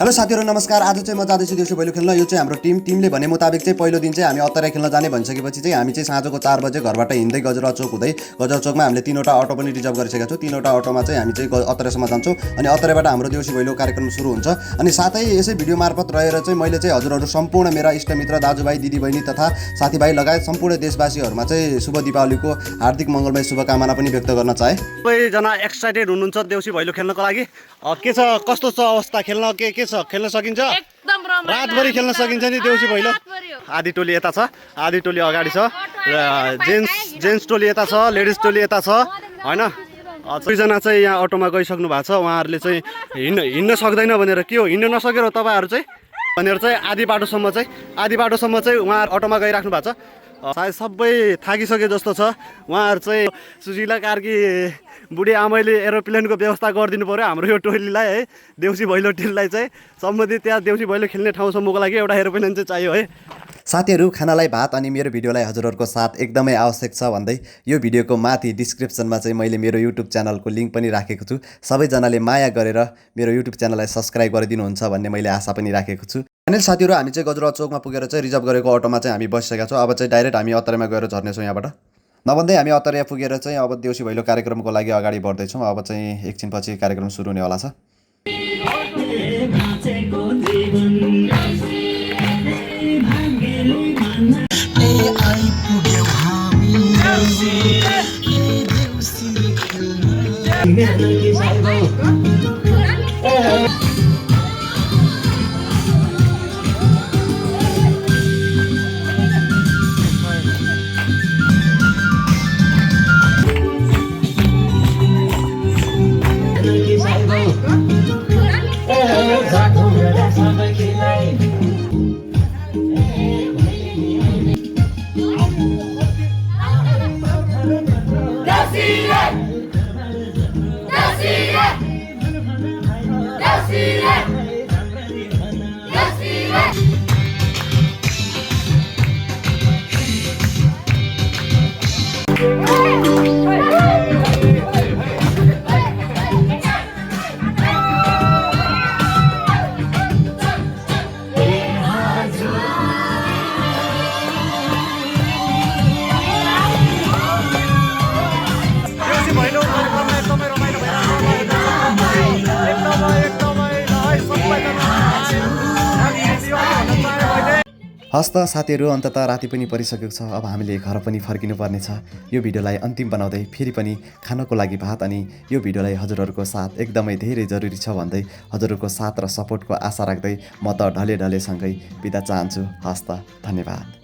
Hello साथीहरु नमस्कार। आज चाहिँ म जाँदैछु देउसी भैलो खेल्न। यो चाहिँ हाम्रो टिमले भने मुताबिक चाहिँ पहिलो दिन चाहिँ हामी अत्तरे खेल्न जाने भनिसकेपछि चाहिँ हामी चाहिँ साँझको 4 बजे घरबाट हिँड्दै गजरा चोक हुँदै गजरा चोकमा हामीले 3वटा अटो पनि रिजर्भ गरिसकेका छौँ। 3वटा अटोमा चाहिँ हामी चाहिँ अत्तरेसम्म जान्छौँ अनि अत्तरेबाट हाम्रो देउसी भैलो कार्यक्रम सुरु हुन्छ। अनि साथै यसै भिडियो मार्फत रहेर चाहिँ मैले चाहिँ हजुरहरू सम्पूर्ण मेरा इष्टमित्र दाजुभाइ दिदीबहिनी तथा साथीभाइ लगायत सम्पूर्ण देशवासीहरूमा चाहिँ शुभ दीपावलीको हार्दिक मङ्गलमय शुभकामना पनि व्यक्त गर्न चाहे। सबैजना एक्साइटेड हुनुहुन्छ देउसी भैलो खेल्नको लागि। के छ कस्तो छ अवस्था खेल्न के छ खेल्न सकिन्छ? एकदम रमाइलो रातभरि खेल्न सकिन्छ नि देउसी भैलो। आधी टोली यता छ, आधी टोली अगाडि छ, र जेन्ट्स टोली यता छ, लेडिज टोली यता छ हैन। दुईजना चाहिँ यहाँ अटोमा गइसक्नु भएको छ। उहाँहरूले चाहिँ हिँड्न सक्दैन भनेर के हो हिँड्न नसकेर तपाईँहरू चाहिँ भनेर चाहिँ आधी बाटोसम्म चाहिँ उहाँ अटोमा गइराख्नु भएको छ। सायद सबै थाकिसके जस्तो छ। उहाँहरू चाहिँ सुशीला कार्की बुढी आमैले एरोप्लेनको व्यवस्था गरिदिनु पऱ्यो हाम्रो यो टोलीलाई है। देउसी भैलो टिमलाई चाहिँ सम्बन्धित त्यहाँ देउसी भैलो खेल्ने ठाउँसम्मको लागि एउटा एरोप्लेन चाहिँ चाहियो है। साथीहरू खानालाई भात अनि मेरो भिडियोलाई हजुरहरूको साथ एकदमै आवश्यक छ भन्दै यो भिडियोको माथि डिस्क्रिप्सनमा चाहिँ मैले मेरो युट्युब च्यानलको लिङ्क पनि राखेको छु। सबैजनाले माया गरेर मेरो युट्युब च्यानललाई सब्सक्राइब गरिदिनुहुन्छ भन्ने मैले आशा पनि राखेको छु। फाइनल साथीहरू हामी चाहिँ गजरा चोकमा पुगेर चाहिँ रिजर्भ गरेको अटोमा चाहिँ हामी बसिसकेका छौँ। अब चाहिँ डाइरेक्ट हामी अत्तरेमा गएर झर्नेछौँ। यहाँबाट नभन्दै हामी अत्तरे पुगेर चाहिँ अब देउसी भैलो कार्यक्रमको लागि अगाडि बढ्दैछौँ। अब चाहिँ एकछिनपछि कार्यक्रम सुरु हुनेवाला छ। हस्त साथीहरू अन्ततः राति पनि परिसकेको छ। अब हामीले घर पनि फर्किनु पर्नेछ। यो भिडियोलाई अन्तिम बनाउँदै फेरि पनि खानको लागि भात अनि यो भिडियोलाई हजुरहरूको साथ एकदमै धेरै जरुरी छ भन्दै हजुरहरूको साथ र सपोर्टको आशा राख्दै म त ढले ढलेसँगै बिदा चाहन्छु। हस्त धन्यवाद।